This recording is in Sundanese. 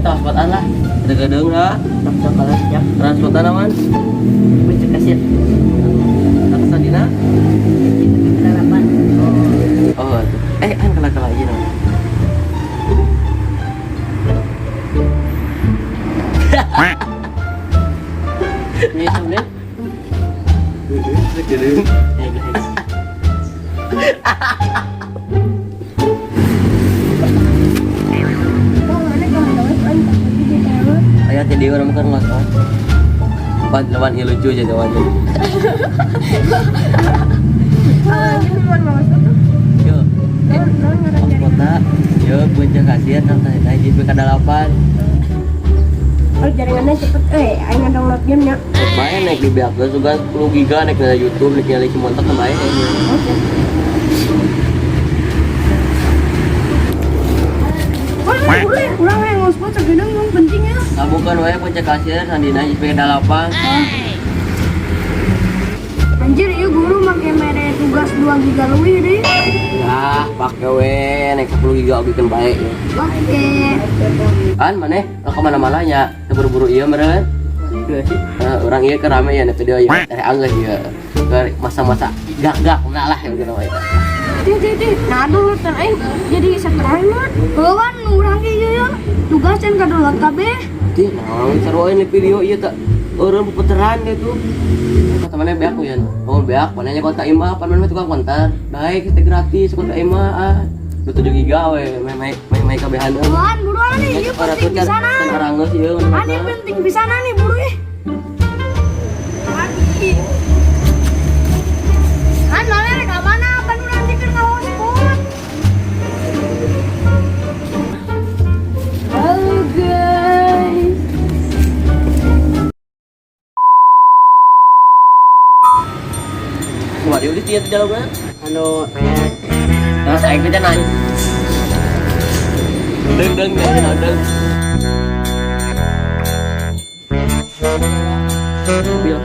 Kita hotspot-an lah. Degedeung lah. Sok kalau siap. Transportan aman. Puncak kasir. Atas Sadina. Delapan. Oh, tuh. An kala-kala aja namanya. Ini sebenarnya. Degedeung. Hey guys. Aya teh deui urang keur ngosong. Empat lawan ieu lucu aja lawan. Yo. Hotspotna yo puncak kasir nang teh hiji PK 8. Oh, jaringannya cepet, aing download game nya. Bae naik di beak geus juga 10 giga naik dari YouTube naik nyali si montok bae. Oke. Boleh, boleh. Urang yang hotspot sagedeung yang penting ya. Kabukan wae puncak kasir sandina hiji PK 8. Anjir, ieu guru make mere tugas 2 giga leuwih deui. Ya, pake we naik 10 giga oge keun bae. Oke. Kan maneh ke mana-mana nya teu buru-buru ieu meureun. Urang ieu keur rame ya na video ieu teh anggeus ieu. Keur masa-masa gak-gak nah lah gitu mah eta. Tih, tih, tih. Nah, dulu teh aing jadi setengah mah. Kawan urang ge ieu ya. Tugas can kadownload kabeh. Tih, naon sarua ini video ieu tak eureun puteran gitu. Kata mana beak ya? Oh, beak manehnya kontak imah, pan maneh tukang kontak. Baik, kita gratis kontak imah ah. 7 giga we, meh meh kabehan. Buruan, buruan nih, ieu penting pisan. Orang geus ieu. Ani penting pisan nih, buru ih. Kan mana rek ka mana? Pan urang teh keur ngahotspot. Halo guys. Wah, dia udah tiap jalan. Anu Nah, saya kita nanya. Deng deng deng deng. Mobil.